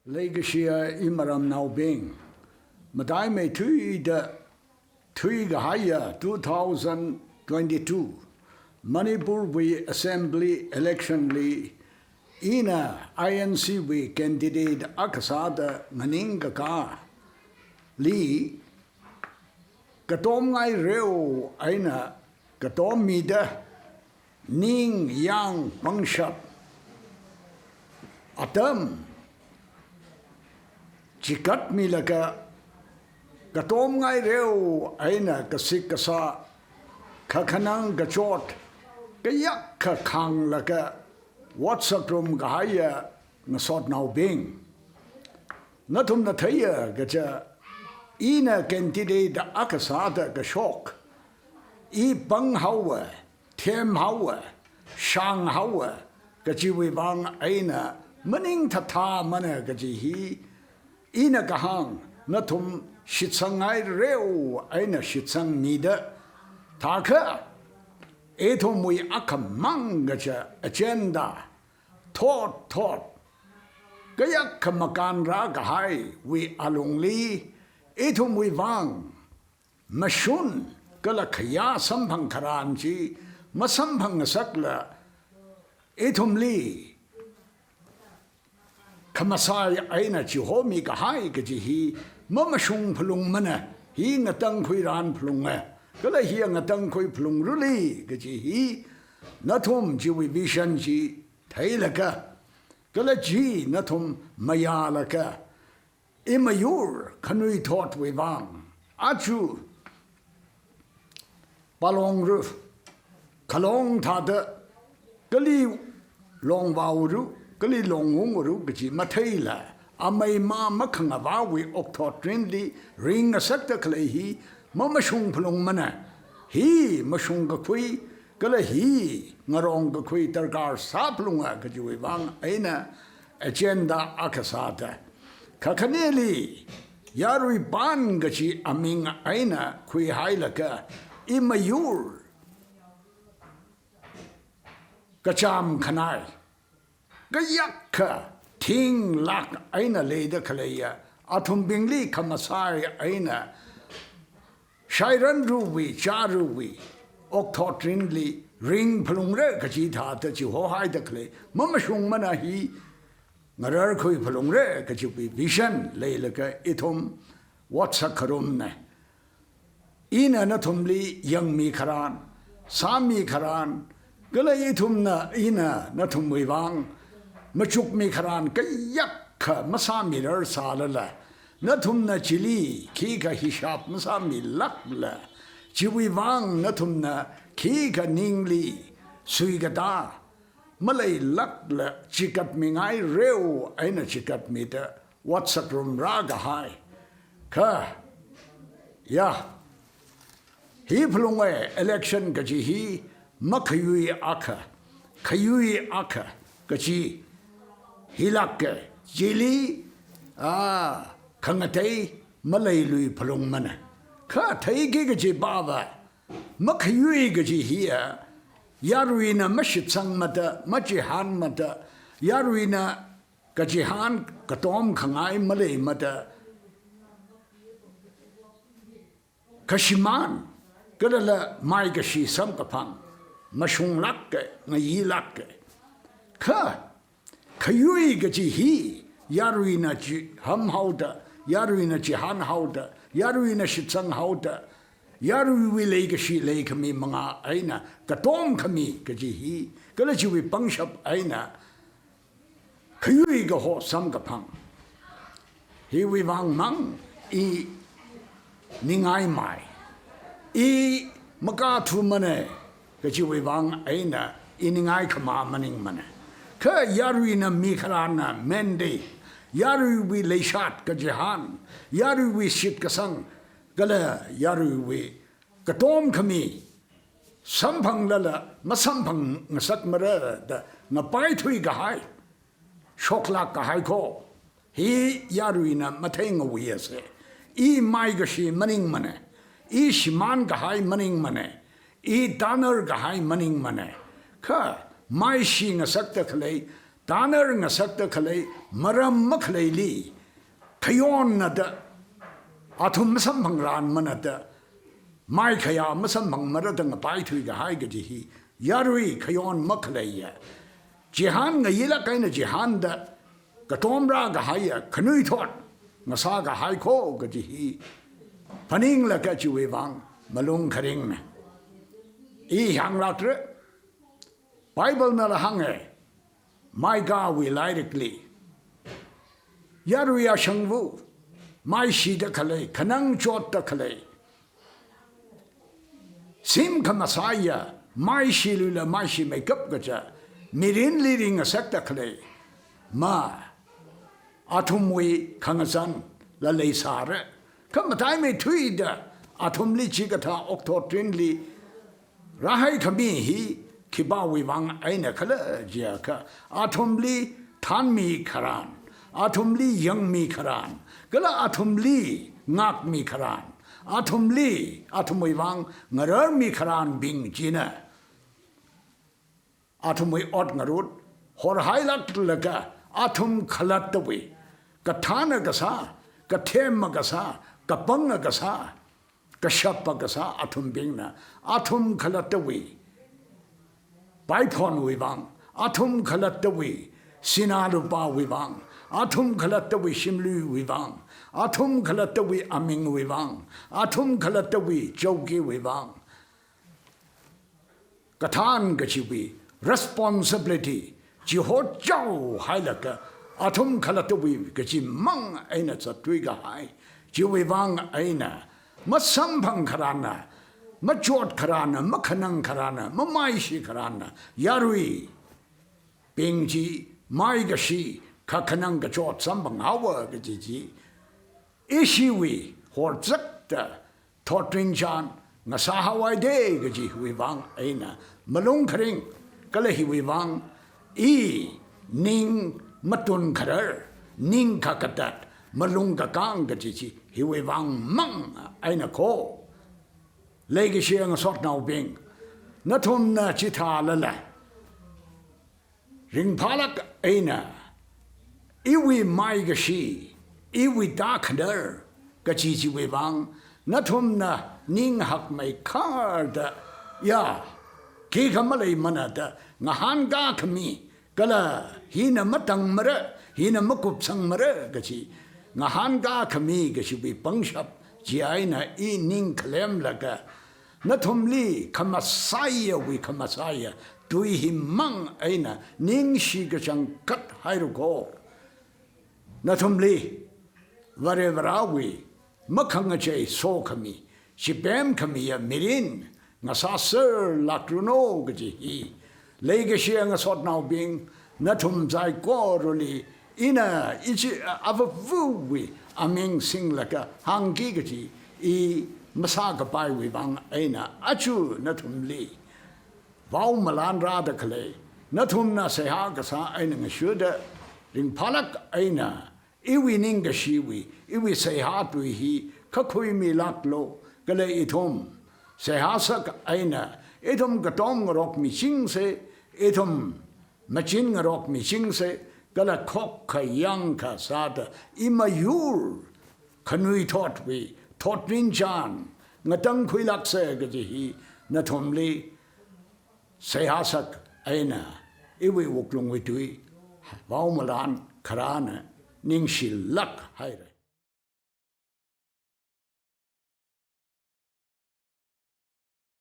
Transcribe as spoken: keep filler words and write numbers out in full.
Leikashiya imaramnaobing, mataimeithuida thuikahaiya two thousand twenty-two Manipurwui Assembly election li ina I N C wui candidate akha sāda nganingkakāli katomngaireu eina katommida, ning yāng pangshap atam chikatmilaga, katomngaireu eina kasik kasā, kakhanang kachot kayākha khānglaga ot sāngarumkahaiya ngasotnaobing, nathumna theiya kaja, ina candidate akha sāda kashok, i panghaowa, themhaowa, shānghaowa kajiwui vang eina maning thathāmana kaji hi ina kahāng, nathum shitsang ngaireu eina shitsangmida, thākha ithumwui akhamang kaja agenda thot thot kayākha makān rākahaiwui alungli, ithumwui vang mashun kala khayā samphang kharan chi masamphang ngasakla, ithumli khamasai eina chihomi kahai kaji hi mamashung phalungmana, hi ngatangkhui ran phalunga, kala hi ngatangkhui phalungrali kaji hi nathum chiwui vision chi theilaga, kala chi nathum mayālaga, imayur khanuithotwui vang, achu palongru, khalong thāda, kali longvaoru, kali longungru kaji matheila, amei mā makhangavāwui okthot rinli ringngasakta khalei hi mamashung phalungmana, hi mashung kakhui, kala hi ngarong kakhui darkar sā phalunga kajiwui vang eina agenda akha sāda, kakhaneli yarui pan kaji aming eina khuihailaga, imayur kachām khanai kayākha thinglāk eina leida khaleiya athumbingli khamasai eina shairanruwui, chāruwui okthot rinli ring phalungra kaji thāda chihohaida khalei mamashungmana, hi ngararkhui phalungra kajiwui vision leilaga ithum ot sāngarumna. Ina nathumli yangmi kharan, sāmi kharan, kala ithumna, ina nathumwui vang machukmi kharan kayākha masāmirar sālala, nathumna chili khikha hishap masāmilākla, chiwui vang nathumna khikha ningli suikatā maleilākla, chikatmingaireu eina chikatmida ot sāngarum rākahai. Kha, ya, hi phalunga, election kaji hi makhayui akha, khayui akha kaji hilāka, chili, a, khangatei maleilui phalungmana. Kha theiki kaji pava, makhayui kaji hiya, yaruina mashitsangmada, machihānmada, yaruina kachihān katom khangai maleimada, kashimān, kalala maikashi samkaphang mashunglāka, ngayilāka. Kha khayui kaji hi, yaruina chihānhaoda, yaruina chihānhaoda, yaruina shitsanghaoda, yaruiwui leikashi leikhami mangā eina katom khami kaji hi, kala chiwui pangshap eina khayui kaho samkaphang, hiwui vangmang i ningaimei, i makathumanei kajiwui vang eina i ningai khamā maningmanei. Kha yaruina mi kharāna mandate, yaruiwui leishat kachihān, yaruiwui shitkasang, kala yaruiwui katom khami samphanglala masamphang ngasakmara da ngapaithui kahai, shoklāk kahai kho, hi yaruina matheingaruiase. I maikashi maningmanei, i shimān kahai maningmanei, i tānar kahai maningmanei. Kha maishi ngasakta khalei tangar ngasakta khalei maram makhaleili, khayonna da, athum masamphangranmana da, maikhayā masamphangamara da ngapaithui kahai kaji hi, yarui khayon makhaleiya. Chihān ngayilāk eina chihānda, katomra kahaiya, khanuithot ngasā kahai kho kaji hi phaninglaga chiwui vang malung kharingna. I hānglākra, Bible nala hānga, Micahwui lairikli, yarui ashangva, maishida khalei, khanang chotda khalei, shim khamasaiya, maishiluila maishimeikap kaja, mirinli ringngasakta khalei, ma, athumwui khangazanla leisāra. Kha mataimeithuida, athumli chikathā okatho trinli rāhaikhami hi khipāwui vang eina khala jiakha, athumli thanmi kharān, athumli yangmi kharān, kala athumli ngākmi kharān, athumli, athumwui vang ngararmi kharānbing china athumwui ot ngarut horhailāklaga, athum khalattawui, kathāna kasā, kathema kasā, kapanga kasā, kashapa kasā athumbingna, athum khalattawui paiphonwui vang, athum khalattawui sinā lupāwui vang, athum khalattawui shimluiwui vang, athum khalattawui amingwui vang, athum khalattawui chowkiwui vang, kathān kachiwui responsibility chi hochao hailaga, athum khalattawui kachimang eina zatthui kahai, chiwui vang eina masamphang kharāna, machot kharāna, makhanang kharāna, mamaishi kharāna, yaruibing chi maikashi, kakhanang kachot samphang haowa kaji chi, ishiwui horzakta thotrinchān ngasā haowa de kaji hiwui vang eina malung kharing, kala hiwui vang i ning matunkharar, ning kakatat, malung kakang kaji chi hiwui vang mang eina kho. Leikashiya ngasotnaobing, nathumna chithālala ringphālāk eina, iwui maikashi, iwui tākhanar kaji chiwui vang, nathumna ning hakmeikharda, ya, khikha maleimana da ngahānkā khami, kala hina matangmara, hina makupsangmara kaji, ngahānkā khami kajiwui pangshap chi eina i ning khalemlaga, nathumli khamasaiya wui khamasaiya tui hi mang eina ningshi kachangkhat haira kho. Nathumli Varivarāwui makhangachei sokhami, shipemkhamiya mirin ngasāserlākranu kaji hi, leikashiya ngasotnaobing, nathum saikorali ina ichi avāvawui aming singlaga hāngki kaji i masākapaiwui vang eina aja nathumli vaomalan rāda khalei, nathumna seihā kasā eina ngashuda ringphālāk eina, iwui ningkashiwui, iwui seihā tui hi kakhuimilāklu, kala ithum seihā sak eina, ithum katom ngarokmichingsa, ithum machin ngarokmichingsa, kala khokkha yangkha sāda, imayur khanuithotwui thotrinchān ngatangkhuilāksa kaji hi nathumli seihā sak eina, iwui wuklungwui tui vaomalan kharāna ningshilāk haira.